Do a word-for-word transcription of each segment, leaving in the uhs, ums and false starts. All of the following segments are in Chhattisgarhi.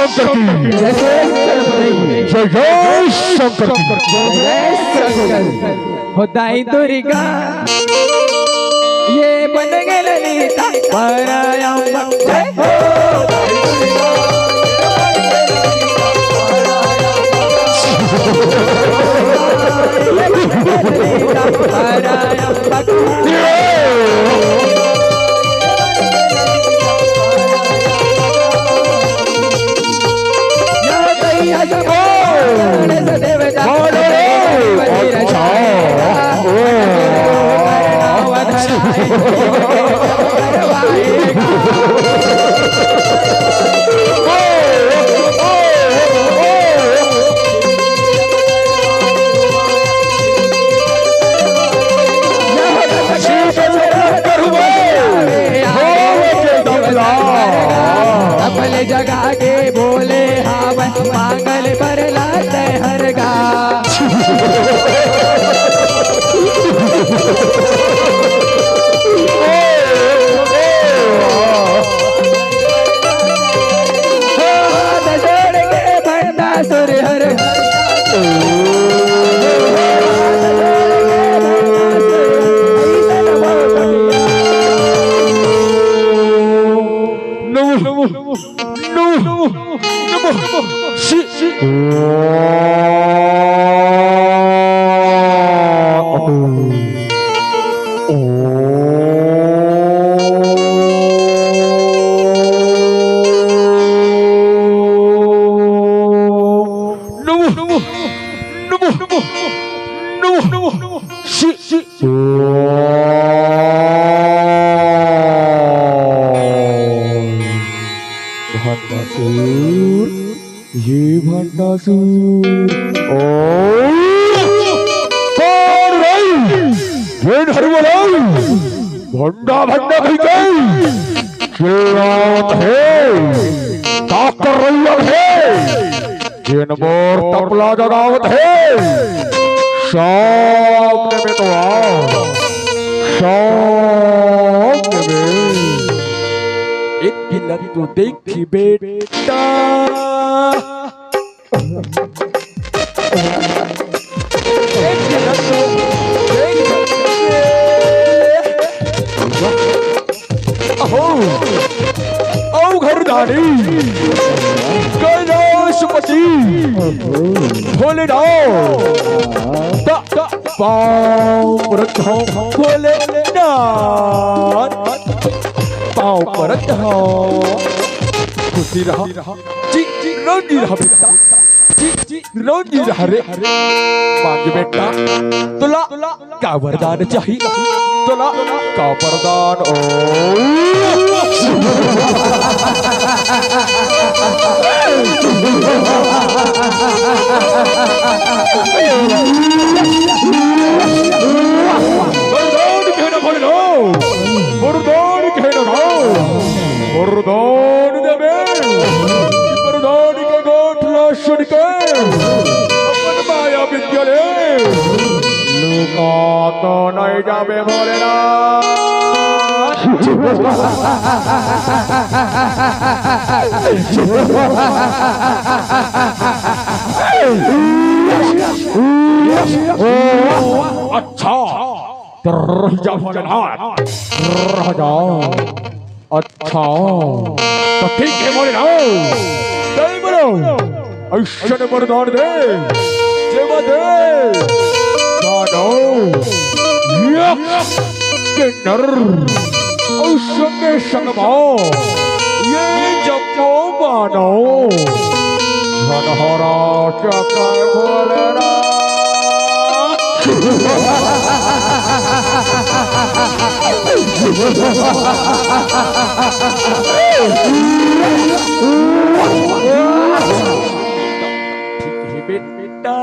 शंकर की जय। जय जय शंकर की। जय शंकर। हो दाई दुर्गा, ये बन गए ललिता, पराया अम्बा। जय हो। अपने जगा के बोले हावय, मांगल बर लाते हर गा। हाथ जोड़ के भंडासुर हर। नमो नमो नमो नमो शि- शि- नमो नमो नमो नमो नमो शि- शि- भंडासुर, ये भंडासुर। ओ, कौन रे? ये धर्मराज, भंडा भंडा कहिके चिल्लावत हे, का कर रही है? जेन मोर तपला जगावत हे, सामने में तो आ, सामने में। एक गिलन तो देखी बेटा, एक गिलन तो देखी। अहो, अवघड़दानी, कैलाशपति, भोलेनाथ, ता, ता, पाँव परत हौं, भोलेनाथ, पाँव परत हौं। खुशी रहा, जी, जी, रोनी रहा बेटा। जी, जी, रोनी रहा रे। मांग बेटा, तोला का वरदान चाही? तोला का वरदान? ओ। वरदान के ना भोले लो, वरदान के ना खाओ, वरदान देबे, वरदान के गोठ ला सुन के अपन माया विद्या ले लुका तो नहीं जाबे भोलेनाथ। अच्छा, रह जा भोलेनाथ, रह जा। अच्छा, तो ठीक है भोलेनाथ, जय बोलो। अइसन वरदान दे, जेमा दे दानव, यक्ष, किन्नर, अउ संगे संग मा ये जम्मो मानव। धनहरा चक्र भोलेनाथ। ठीक है बेटा।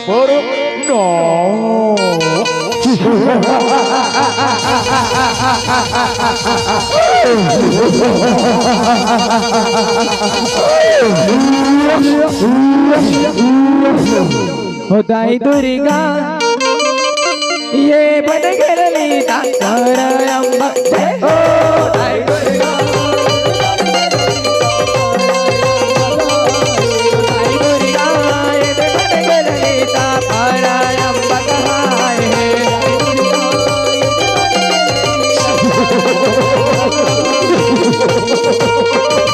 पर ना। हो दाई दुर्गा, ये बन गेल लीता कर अम्बा। हे हो दाई दुर्गा, दाई दुर्गा, ये बन गेल लीता कर अम्बा कहाए हे।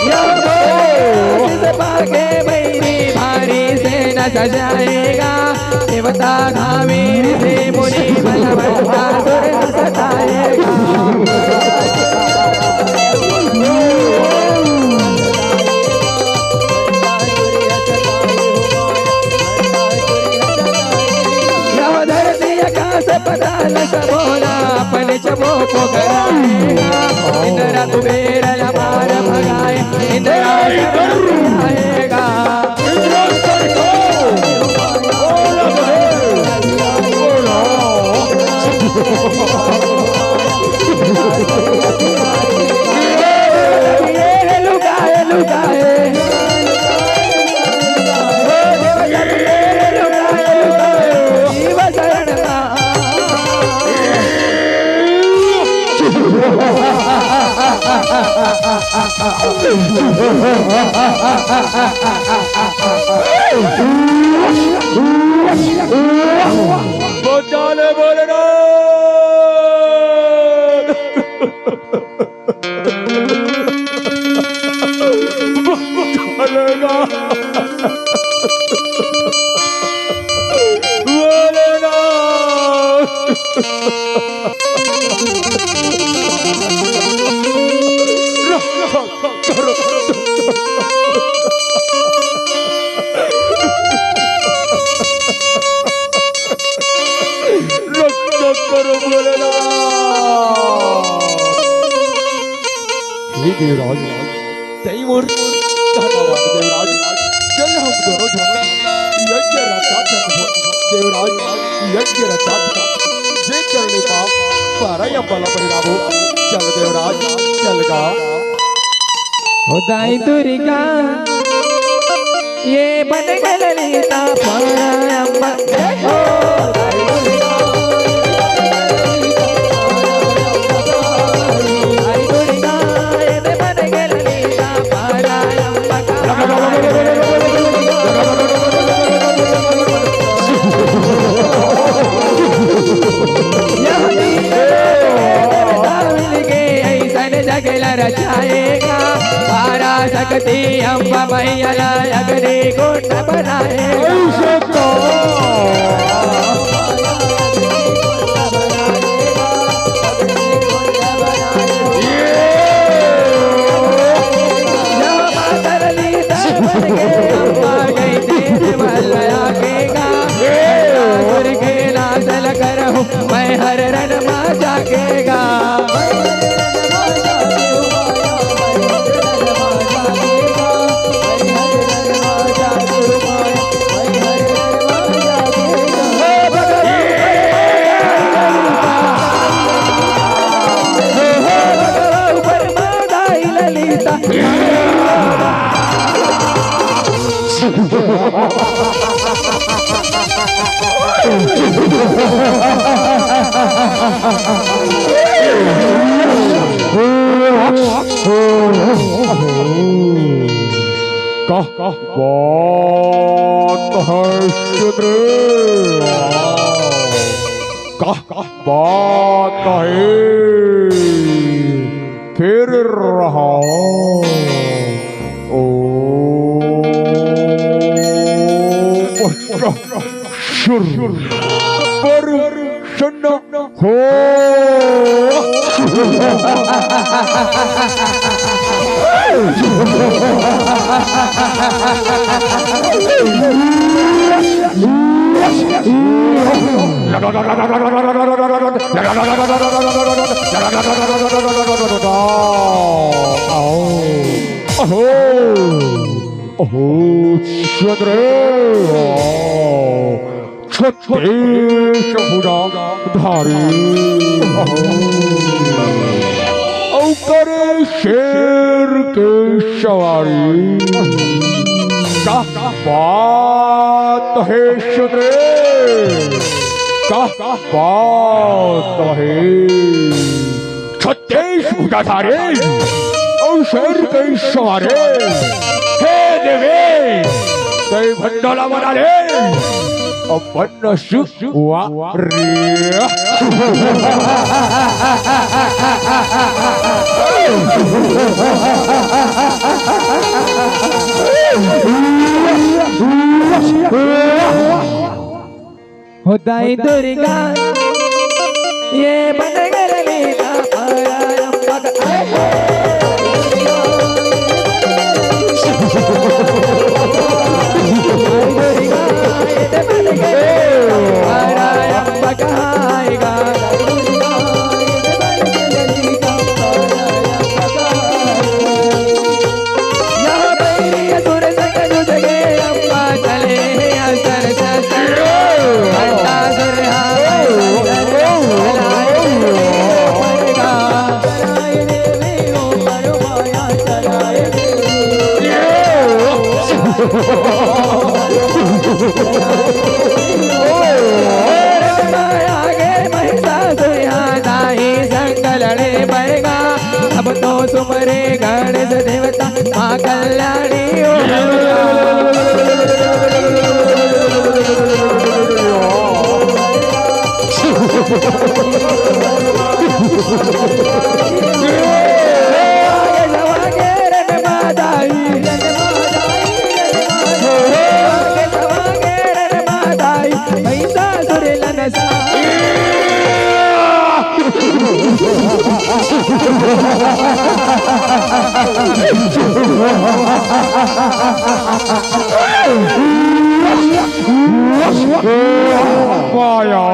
यो हो, जिस पाके बैरी भारी से न सजाएगा। देवता घावे ऋषि मुनि मन बनता सुर न सताएगा। यह धरती आकाश पताल सबोला अपन चबो को कराएगा। इंद्र कुबेर लबार भगाए, इंद्र आएगा। बचा ले भोलेनाथ। बचा लेगा। भोलेनाथ। रक्षा करो। रक्षा करो भोलेनाथ। हे देवराज, तई मोर धन्यवाद देवराज। चल हम दोनों झन यज्ञ रक्षा करबो। देवराज, यज्ञ रक्षा कर। जे करने पा, पारा या बला बहिराबो। चल देवराज, चल गा। हो दाई दुर्गा, ये बन गेल लीता पर अम्बा। हे हो दाई दुर्गा, दाई दुर्गा, ये बन गेल लीता पर अम्बा। यह मिल के ऐसन जगला रचाएगा, पारा शक्ति अम्बा मैया ला अग्नि कुंड बनाएगा। ऐसे तो। मैं हर रण मा जागेगा। का बात है चंद्र? का बात है? फिर रहा। ओ, शुर, पर, शन्न, हो। अहो चंद्र, छत्तीस भुजा धारी, अउ करे शेर के सवारी। का बात हे चंद्र, का बात हे। छत्तीस भुजा धारे अउ शेर के सवारे। हे देवे, तै भंडोला बना ले अपन सुवारे। हो दाई दुर्गा, ये बन गल लीला आरंभ। अब तो सुमरे गणेश देवता माँ कल्याणी हो। माया,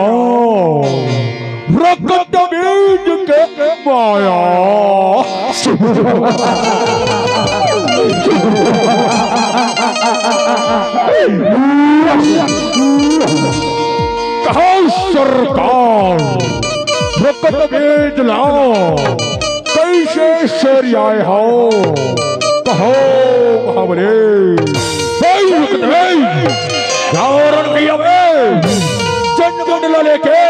रक्त बीज के माया। कहो सरकार, रक्त बीज लाओ, कैसे सरियाए हो? कहो महाबली। हे रक्त बीज, जावरण किया बे, चंद्रमंडला लेके,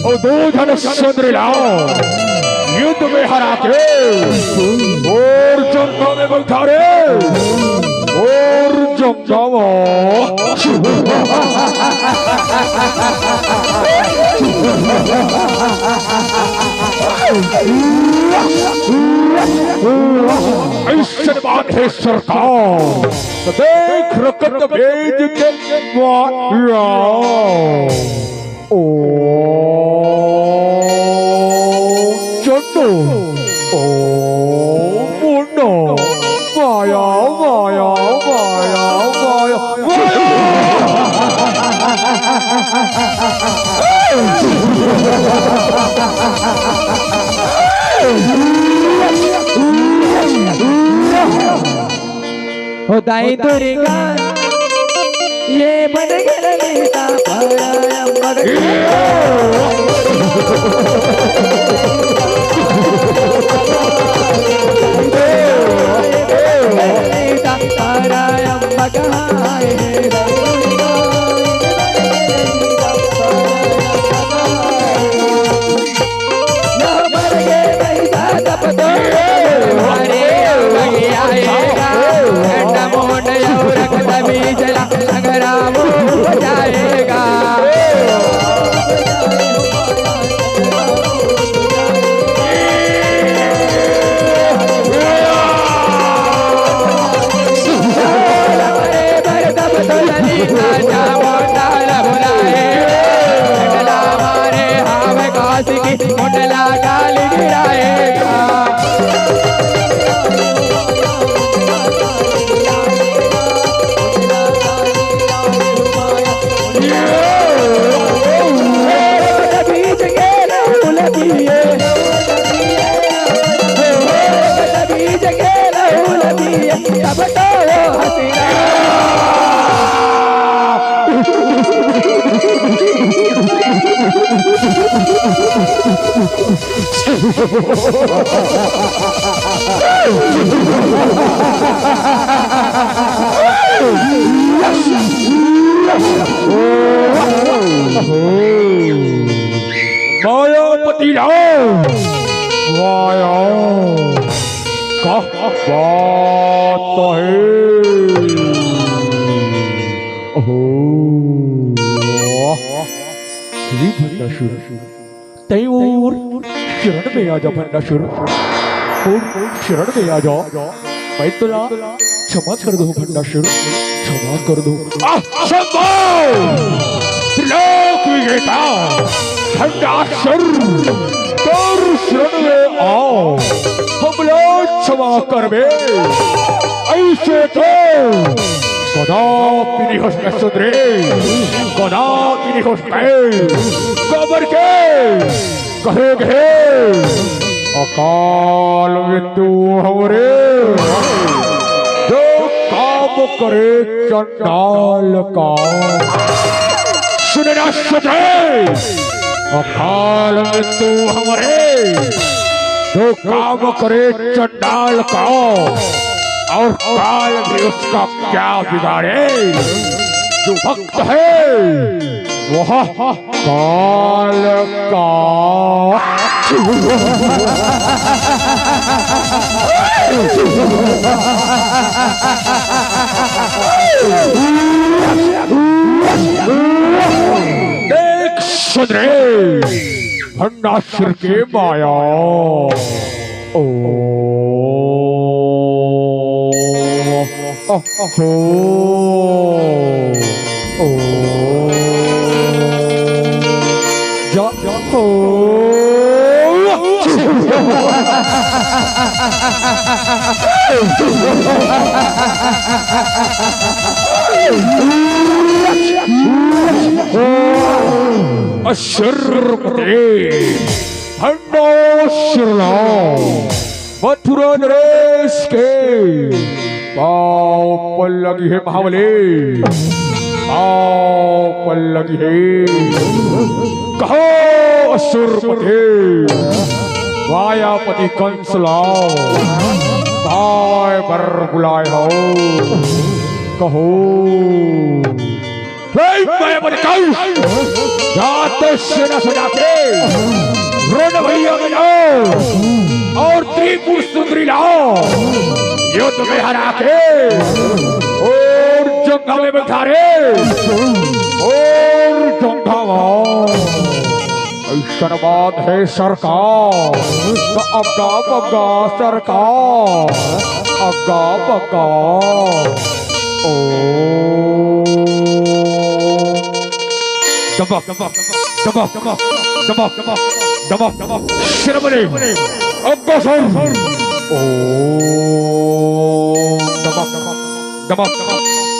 और दो जन चंद्र लाओ, युद्ध में हरा के, और चंद्र में बैठा रे, और जम जाओ। ऐसे बात है सरकार, तो देख रकत बेज के द्वारा। ओ चंदू, ओ मुन्ना, माया, माया, माया, माया, माया। हो दाई दुर्गा, ये बन गल लीला आरंभ। मायापति लाओ, माया, का बात है? ओहो, श्री भंडासुर, तैं मोर शरण में आ जा भंडासुर, मोर शरण में आ जा। मैं तोला क्षमा कर दूं भंडासुर, क्षमा कर दूं। असंभव! त्रिलोक विजेता भंडासुर, तोर शरण में आओ, हमला क्षमा करबे। अइसे तो कदापि नहीं हो सकय सुंदरी, कदापि नहीं हो सकय। काबर के कहे गे अकाल मृत्यु हमरे, जो काम करे चंडाल का। सुन ना सुंदरी, अकाल मृत्यु हमरे, जो काम करे चंडाल का, और काल भी उसका क्या बिगाड़े। जो भक्त है वह काल का। देख सुंदरी, भंडासुर के माया। ओ, ओ, ओ, ओ, जा, जा, ओ। असुर पते, भंडासुर ला, मथुरा नरेश के पाँव पर लगी है महाबली, पाँव पर लगी है। कहो असुर पते, मायापति कंस ला काय बर बुलाय हव? कहो। हे मायापति कंस, जा तो सेना सजा के रण भैया में लाओ और त्रिपुर सुंदरी लाओ, युद्ध में हरा के और जंघा में बैठा रे, और जंघा में। अइसन बात हे सरकार, त अग्गा बग्गा सरकार, अग्गा बग्गा। ओ। डबक, डबक, डबक, डबक, डबक, डबक, डबक। शर्मले, अग्गा सर। ओ। डबक, डबक,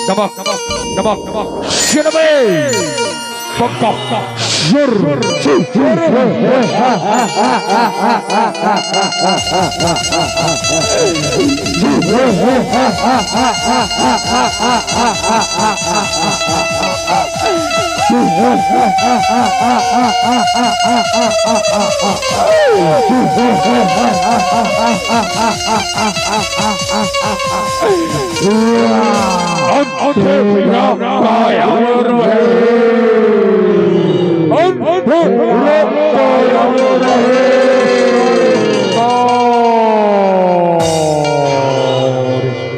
डबक, डबक, डबक, डबक। शर्मले। पक्का। जुर। अंत पूरा कायम रहे। अंत पूरा कायम रहे।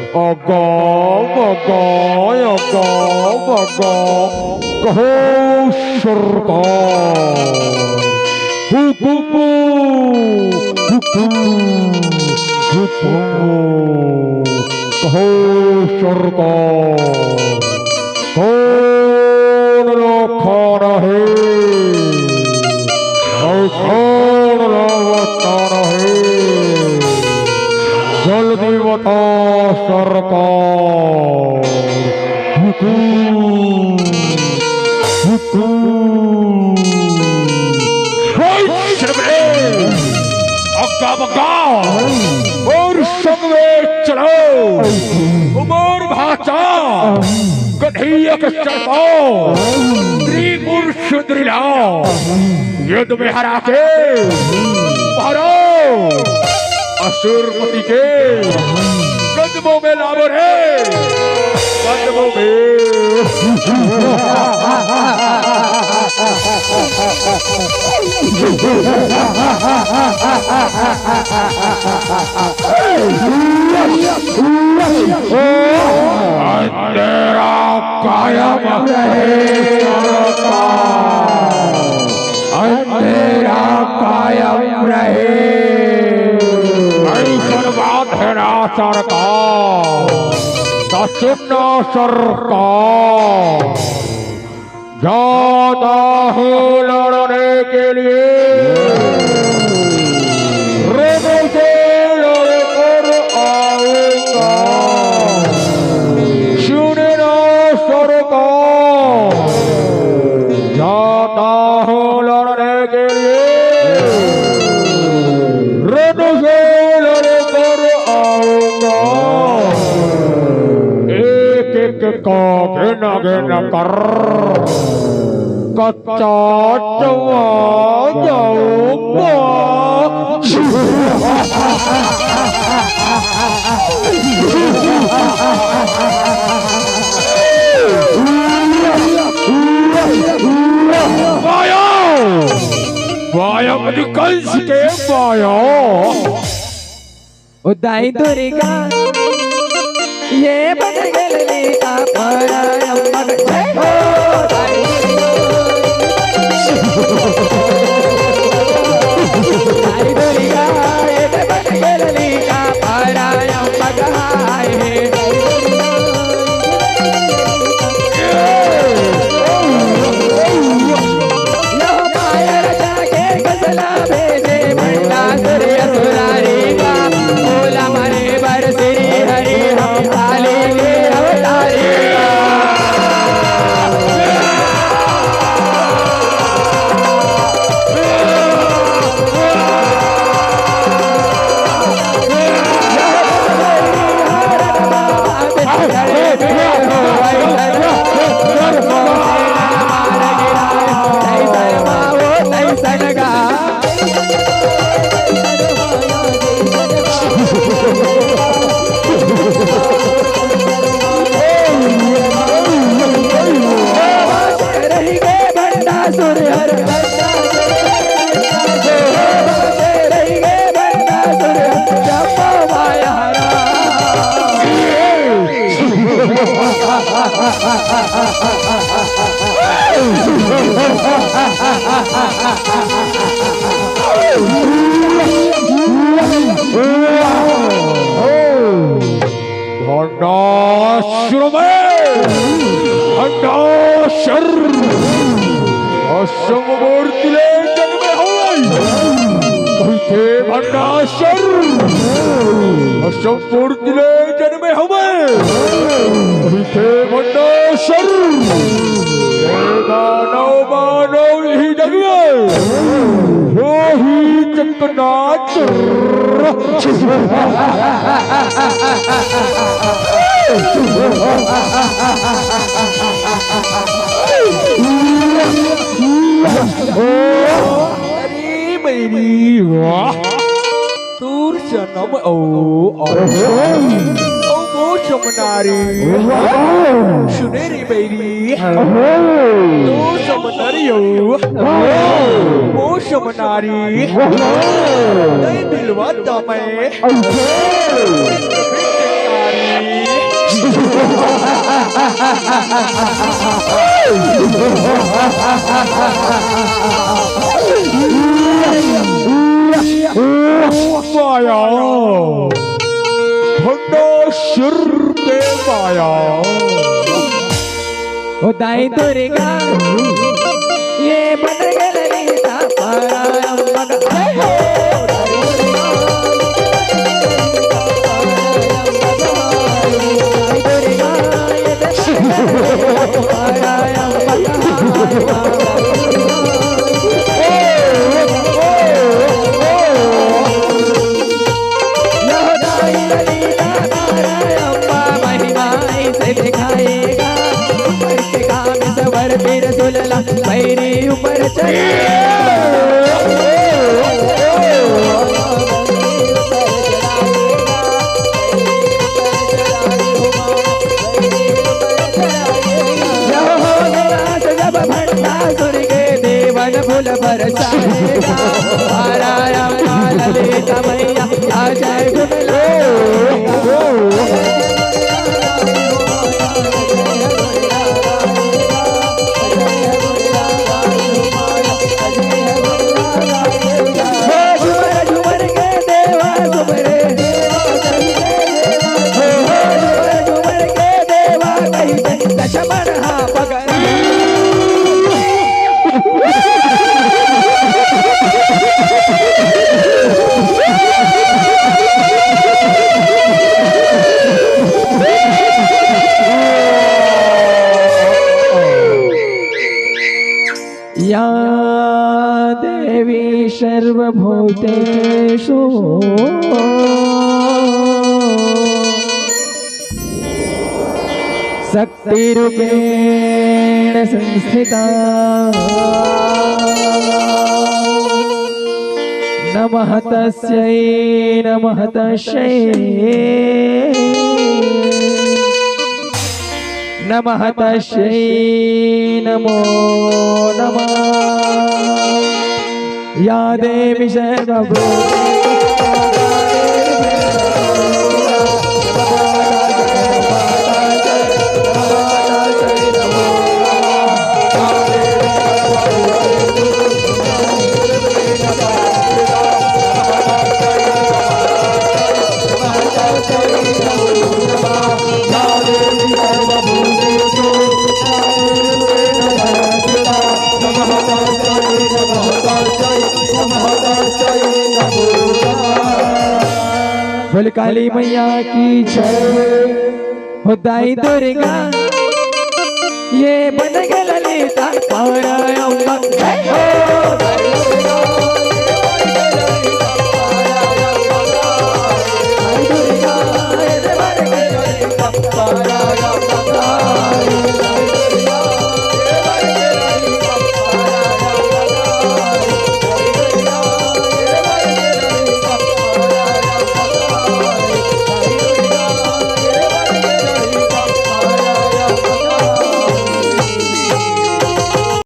अग्गा बग्गा, अग्गा बग्गा, कहो सरकार। हुकुम, हुकुम, हुकुम। कहो सरकार, कोन ला खाना हे अउ कोन ला बताना हे? जल्दी बता सरकार। हुकुम, हुकुम। हे शर्मले, अग्गा बग्गा, मोर संग में चलो, मोर भांचा, कन्हैया के चरपाओ, त्रिपुर सुंदरी ला, युद्ध में हरा के, हरा असुरपति के कदमों में लावो रे, कदमों में। अंधेरा कायम रहे, अंधेरा कायम रहे। अइसन बात हे ना सरकार, त सुन ना सरकार। जाता हूँ लड़ने के लिए, रण से लड़कर आऊंगा। सुन ना सरकार, जाता हूँ लड़ने के लिए, रण से लड़कर आऊंगा। एक एक का गिन गिन कर कच्चा चबा जाऊंगा। वाया, वाया, कंस के वाया। ओ दाई दुर्गा, ये बन गलनी का पारा अम्मा का जय हो। दाई दुर्गा, ये बन गलनी का पारा अम्मा का हाय हे। भंडासुर में, भंडासुर। असम मूर्ति ले जन्मे हवै। कहिथे भंडासुर। असम मूर्ति ले जन्मे हवै। कहिथे भंडासुर। ए दानव मानव इही जग में होही चकनाचूर। अरे मेरी वाह। तोर जनम अउ, अउ, अउ मोर समनारी। सुने रे बैरी। तोर समनारी अउ मोर समनारी। तै मिलवा त मैं। माया, भंडासुर के माया। ओ दाई दुर्गा, ये बन गलनी का पारा अम्मा का। जय हो। बैरी ऊपर चढ़े। भंडासुर के देवन फूल बरसाए गा। आराया ललित मैया आ जय गुण झूमर झूमर के देवा झूमरे, हो, हो, झूमर झूमर के देवा कही दे लक्ष्मण हा पगला। या देवी सर्वभूतेषु शक्तिरूपेण संस्थिता। नमः तस्यै, नमः तस्यै। नमः तस्यै नमो नमः। या देवी सर्वभूतेषु बोल काली मैया की जय। हो दाई दुर्गा, ये बन गे ललिता पारा अम्मा। जय हो।